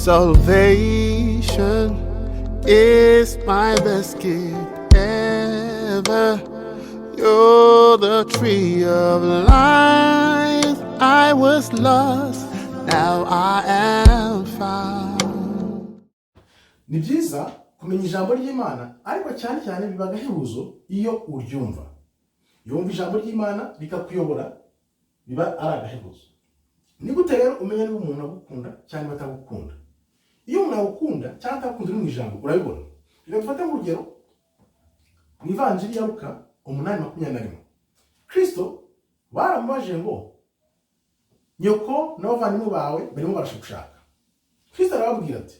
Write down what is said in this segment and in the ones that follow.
Salvation is my best gift ever. You're the tree of life. I was lost, now I am found. Ni byiza kumenya ijambo ry'Imana, ariko cyane cyane biba agahebuzo iyo uryumva. Iyo wumva ijambo ry'Imana rikakuyobora, biba ari agahebuzo. Ni gute rero umenya niba umuntu agukunda cyangwa atagukunda? Iyo umuntu agukunda cyangwa atagukunda uri mu ijambo, urabibona. Reka dufate nk'urugero mu Ivanjiri ya Luka 8:21. Kristo baramubajije ngo: "Nyoko n'abavandimwe bawe barimo barasha gushaka." Kristo arababwira ati: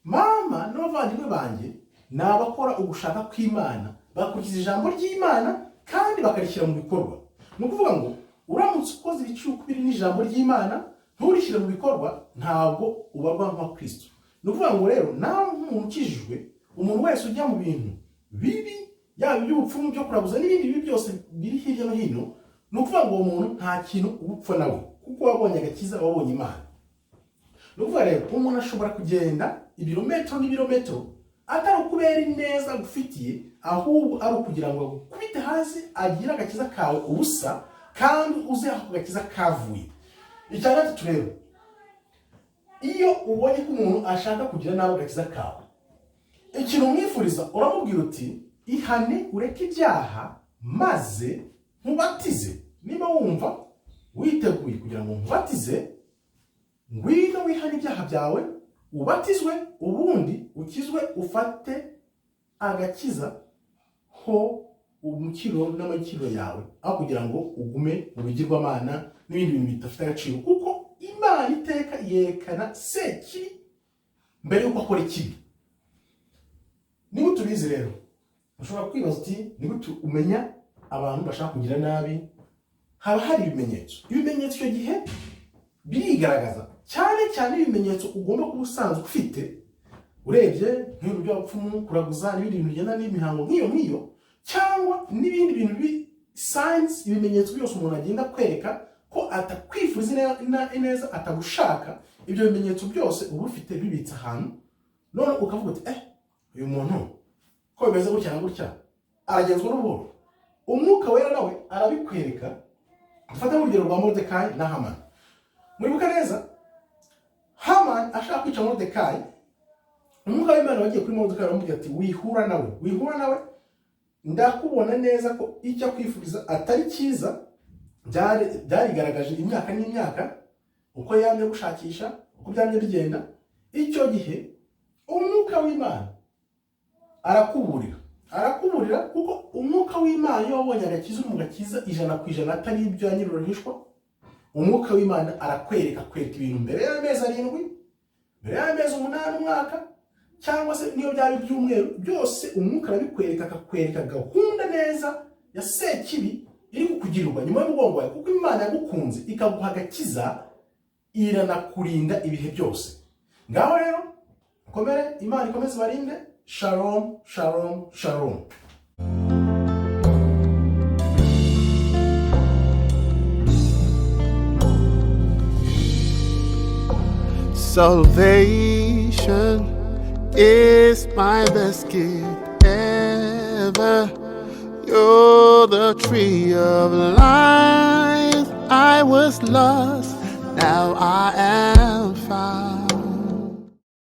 "Mama n'abavandimwe banjye ni abakora ugushaka kw'Imana, bakurikiza ijambo ry'Imana kandi bakarishyira mu bikorwa." Ni ukuvuga ngo uramutse ukoze ibicukubiri n'ijambo ry'Imana, nturishyire mu bikorwa, ntabwo ubarwa nka Kristo. Ni ukuvuga ngo rero nawe nk'umuntu ukijijwe, umuntu wese ujya mu bintu bibi, yaba iby'ubupfumu, byo kuraguza n'ibindi bibi byose biri hirya no hino, ni ukuvuga ngo uwo muntu nta kintu uba upfa nawe, kuko wabonye agakiza, wabonye Imana. Ni ukuvuga rero umuntu ashobora kugenda ibirometero n'ibirometero atari ukubera ineza agufitiye, ahubwo ari ukugira ngo agukubite hasi, agire agakiza kawe ubusa, kandi uzi aho ako gakiza kavuye. Icya gatatu rero, iyo ubonye ko umuntu ashaka kugira nabi agakiza kawe, ikintu umwifuriza, uramubwira uti: "Ihane, ureke ibyaha, maze nkubatize. Niba wumva witeguye kugira ngo nkubatize, ngwino wihane ibyaha byawe, ubatizwe, ubundi ukizwe, ufate agakiza ho umukiro n'amakiro yawe, aho kugira ngo ugume mu bigirwamana n'ibindi bintu bidafite agaciro." Kuko Imana iteka yerekana Sekibi mbere y'uko akora ikibi. Niba tubizi rero, ushobora kwibaza uti: "Ni gute umenya abantu bashaka kugira nabi?" Haba hari ibimenyetso. Ibimenyetso icyo gihe birigaragaza, cyane cyane ibimenyetso ugomba kuba usanzwe ufite. Urebye nk'ibintu by'abapfumu, kuraguza n'ibindi bintu bigenda n'imihango nk'iyo nk'iyo, cyangwa n'ibindi bintu bi signs, ibimenyetso byose umuntu agenda akwereka ko atakwifuriza ineza, atagushaka, ibyo bimenyetso byose uba ufite bibitse ahantu. None ukavuga uti: "Eh, uyu muntu ko bimeze gutya na gutya, aragenzwa n'ubuhoro." Umwuka Wera nawe arabikwereka. Dufate nk'urugero rwa Moridekayi na Hamani. Muribuka neza, Hamani ashaka kwica Moridekayi, umwuka w'Imana wagiye kuri Moridekayi aramubwira ati: "Wihura nawe, wihura nawe, ndakubona neza ko icyo akwifuriza atari cyiza." Byarigaragaje imyaka n'imyaka, uko yamye gushakisha, uko byamye bigenda. Icyo gihe umwuka w'Imana arakuburira, arakuburira, kuko umwuka w'Imana, iyo wabonye agakiza, uri mu gakiza 100%, atari ibyo ya nyir'uruhishwa, umwuka w'Imana arakwereka, akwereka ibintu mbere y'amezi 7, mbere y'amezi 8, umwaka, cyangwa se niyo byaba ibyumweru byose, umwuka arabikwereka, akakwereka gahunda neza ya Sekibi iri kukugirirwa nyuma y'umugongo wawe. Kuko Imana yagukunze ikaguha agakiza, iranakurinda ibihe byose. Ngaho rero komere, Imana ikomeze ibarinde. Shalom, shalom, shalom. Salvation is my best gift ever. You're the tree of life. I was lost, now I am.